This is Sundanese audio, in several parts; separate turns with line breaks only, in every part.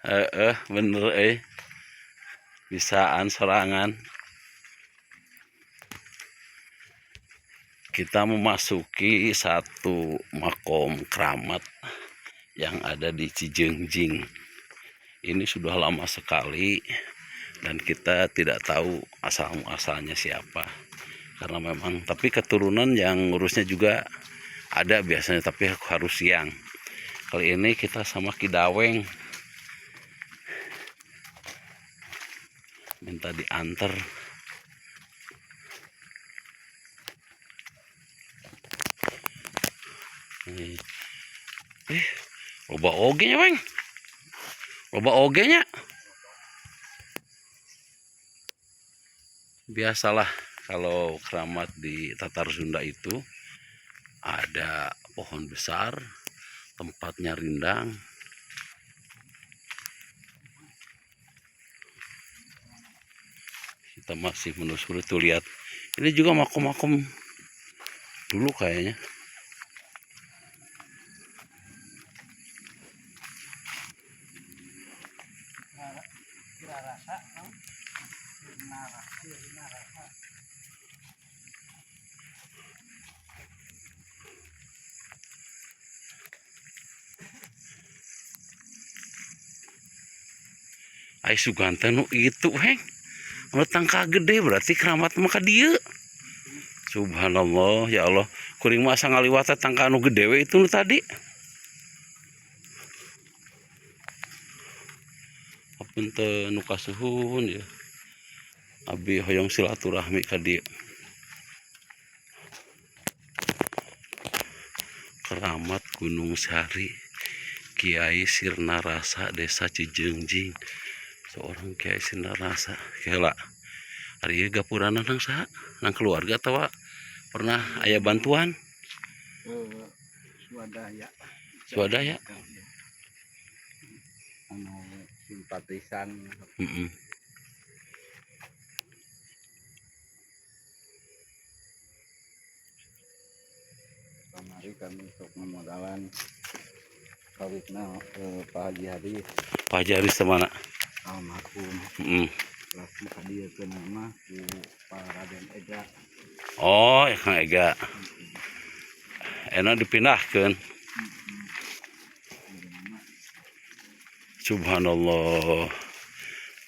Heeh, bener euy. Bisaan sorangan. Kita memasuki satu makom keramat yang ada di Cijeungjing. Ini sudah lama sekali dan kita tidak tahu asal muasalnya siapa. Karena memang tapi keturunan yang ngurusnya juga ada biasanya, tapi harus siang. Kali ini kita sama Ki Daweng minta diantar. Nih. Loba oge nya, Weng. Loba oge nya. Biasalah kalau keramat di Tatar Sunda itu ada pohon besar, tempatnya rindang. Kita masih menelusuri tuh, lihat. Ini juga makom-makom dulu kayaknya. Ai sugan teh nu itu, Heng. Anu tangkal gede berarti keramat mah ka dieu. Subhanallah, ya Allah. Kuring mah asa ngaliwat tangkal anu gede we itu nu tadi. Apunten nu kasuhun ya. Abi hoyong silaturahmi ka dieu. Keramat Gunung Sari, Kiai Sirna Rasa, Desa Cijeungjing. Seorang Kiai Sirna Rasa. Kela. Ari ieu gapurana nang saha? Nang keluarga atawa pernah aya bantuan?
Swadaya.
Swadaya.
Anu simpatisan. Kamari kami untuk memodalan kawitna Pak Haji Hadis.
Pak Haji Hadis teh mana?
Almarhum. Langsung ka dieu teh mah ku Pak Raden Ega.
Oh, ya Kang Ega. Enak dipindahkeun. Subhanallah.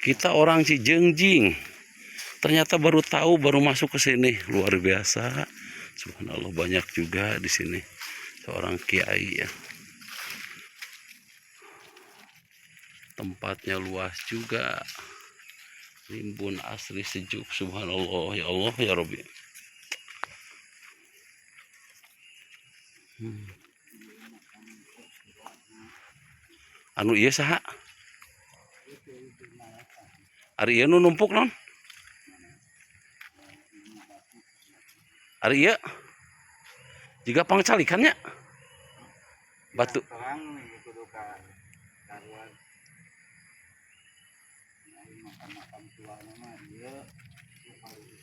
Kita orang Cijeungjing. Ternyata baru tahu, baru masuk ke sini. Luar biasa. Subhanallah, banyak juga di sini seorang kiai ya. Tempatnya luas juga. Rimbun asri sejuk. Subhanallah, ya Allah ya Rabbi. Anu ieu saha? Ari ieu nu numpuk non? Ari ieu jiga pangcalikan nya? Batu.
Terang kudu ka karuan. Makam-makam tua mah ieu nu paling.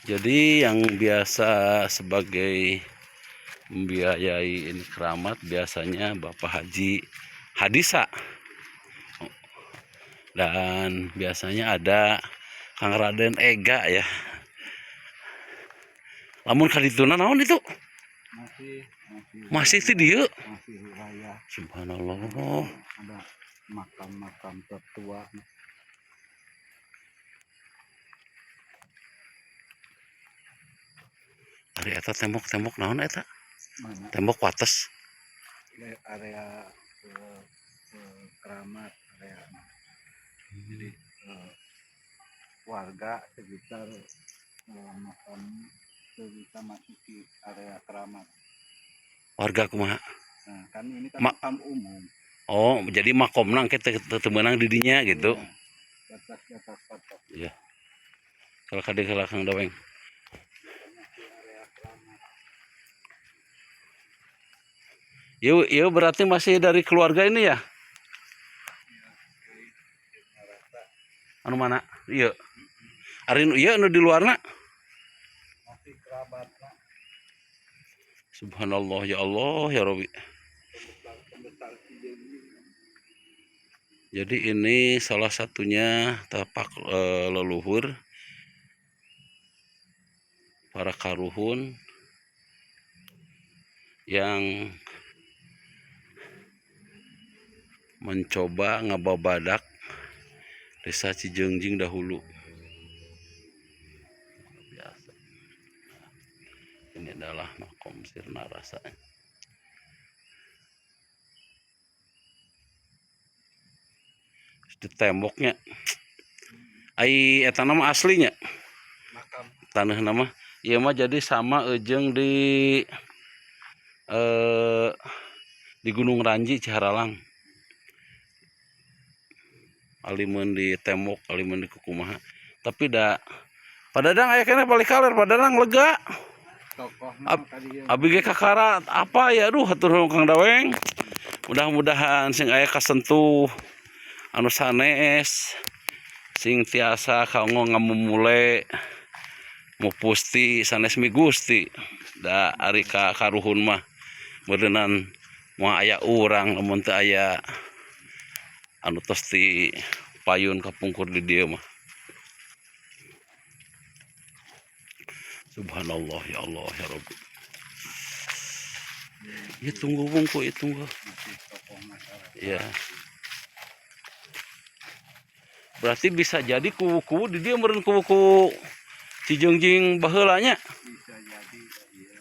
Jadi yang biasa sebagai membiayai ini keramat biasanya Bapak Haji Hadisa. Dan biasanya ada Kang Raden Ega ya. Lamun kadituna naon itu?
Masih masih
Masih ti dieu.
Masih wilayah.
Subhanallah.
Ada makam-makam tertua.
Ari eta tembok-tembok naon eta?
Mana?
Tembok wates.
Area keramat area. Jadi warga sekitar makam bisa masuk di area keramat.
Warga kumaha?
Nah, kan ini kan makam umum.
Oh, jadi makomna engke teu meunang di dinya gitu.
Iya. Batas-batas batas.
Iya. Kalau kade heula Kang Daweng.
Masih area keramat.
Ieu ieu berarti masih dari keluarga ini ya? Anu mana? Ieu. Ari nu ieu anu di luarna?
Masih kerabatna.
Subhanallah, ya Allah, ya Rabbi.
Pembesar pembesar Cijeungjing.
Jadi ini salah satunya tapak leluhur para karuhun yang mencoba ngababadak desa Cijeungjing dahulu. Luar biasa. Ini adalah makom Sirna Rasa. Di temboknya. Ai eta nama aslinya
Makam.
Tanah nama ieu mah jadi sama jeung di Gunung Ranji, Ciharalang, alimun di tembok, alimun di kukumaha, tapi da Pa Dadang aya keneh balik kaler. Pa Dadang lega.
Tokoh tadi ya.
Abi ge kakara apa ya. Aduh, hatur nuhun, Kang Daweng. Mudah-mudahan sing aya kasentuh anu sanes, sing tiasa kanggo ngamumule mupusti sanes migusti da ari ka karuhun mah meureunan moal aya urang lamun teu aya anu tos ti payun kapungkur di dieu mah. Subhanallah, ya Allah, ya Rabbi. Ya tunggu bungku, ya tunggu.
Masih tokoh masyarakat.
Ya. Berarti bisa jadi kuwu-kuwu di dieu meureun kuwu-kuwu Cijeungjing baheula nya.
Bisa jadi iya.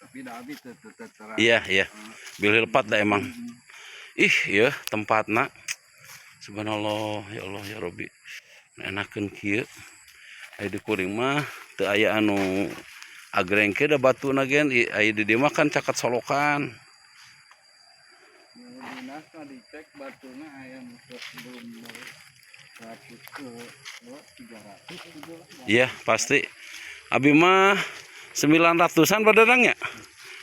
Tapi dah habis terang.
Iya. Bilih lepat dah emang. Ih, ya tempatna. Subhanallah, ya Allah, ya Rabbi. Enakeun kieu. Aya di kuring mah teu aya anu agreng kieu da batuna gen. Aya di dieu mah kan caket solokan.
Nu dinas mah dicek batuna aya nu belum 100 ke 300 gitu lah.
Iya, pasti. Abi mah 900-an Pa Dadang nya.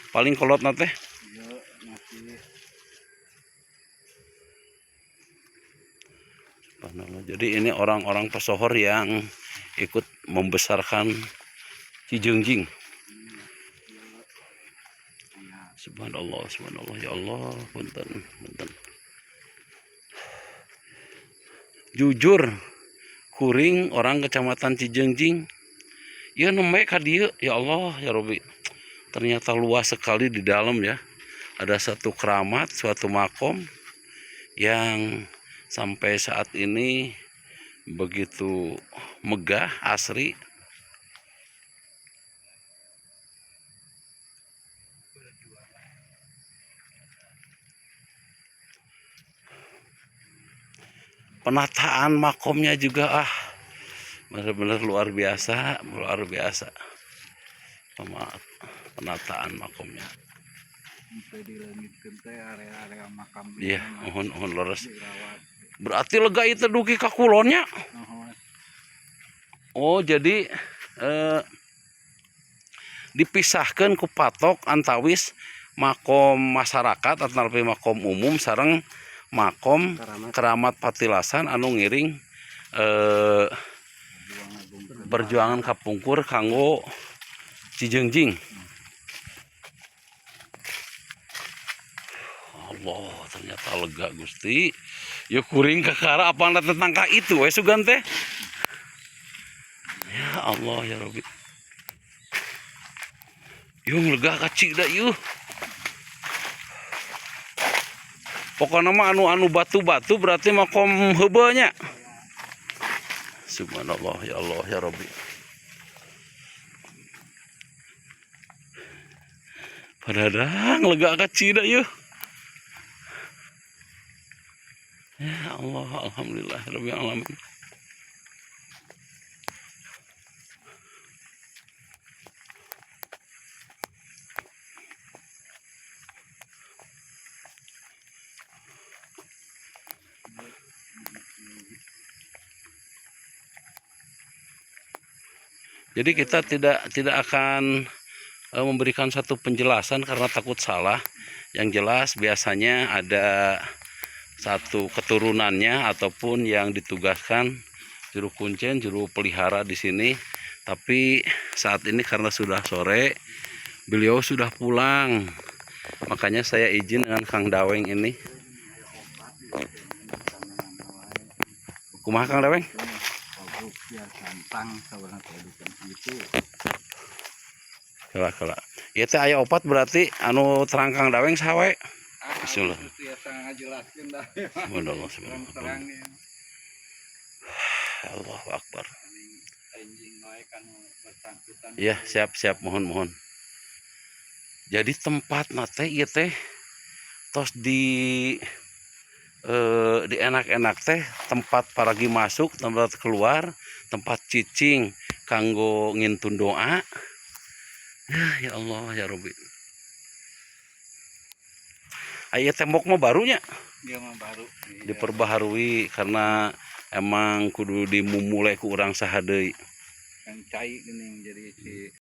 Paling kolot na teh.
Iya, masih.
Subhanallah. Jadi ini orang-orang pesohor yang ikut membesarkan Cijeungjing.
Iya.
Subhanallah, subhanallah, ya Allah, punten, punten. Jujur, kuring orang kecamatan Cijeungjing. Ya nembe ka dieu, ya Allah, ya Rabbi. Ternyata luas sekali di dalam ya. Ada satu keramat, suatu makom yang sampai saat ini begitu megah, asri. Penataan makomnya juga ah benar-benar luar biasa, luar biasa. Penataan makomnya.
Sampai dileungitkeun teh area-area makam.
Iya, muhun, muhun, leres.
Dirawat.
Berarti lega itu dugi ka kulonnya.
Muhun.
Oh, jadi dipisahkan ku patok antawis makom masyarakat atau makom umum sareng makom
Keramat.
Keramat patilasan anu ngiring perjuangan kapungkur kanggo Cijeungjing. Allah, ternyata lega Gusti. Ya kuring kakara apa tentang ka itu we sugan teh. Ya Allah, ya Rabbi. Yung lega kacik da yuh. Pokoknya mah anu-anu batu-batu berarti makom heubeul nya. Subhanallah, ya Allah, ya Rabbi. Pa Dadang lega kacida yuh. Ya Allah, alhamdulillah rabbil alamin. Jadi kita tidak tidak akan memberikan satu penjelasan karena takut salah. Yang jelas biasanya ada satu keturunannya ataupun yang ditugaskan juru kuncen, juru pelihara di sini. Tapi saat ini karena sudah sore, Beliau sudah pulang. Makanya saya izin dengan Kang Daweng ini. Kumaha, Kang Daweng?
Ya gampang sabarna kehidupan itu.
Kela kela. Ieu teh aya opat, berarti anu terang Kang Daweng saha we? Bismillah.
Biasa ngajelaskeun dah.
Subhanallah, subhanallah.
Terang ya.
Allahu Akbar.
Anjing wae kan bersangkutan.
Iya, siap siap, mohon mohon. Jadi tempat teh ieu teh tos di enak-enak teh, tempat paragi masuk, tempat keluar, tempat cicing kanggo ngintun doa. Ya, ya Allah ya Rabbi. Aya tembok mah barunya.
Dia mah baru. Iya.
Diperbaharui karena emang kudu dimumule ku urang saha deui.
Kan cai geuning jadi si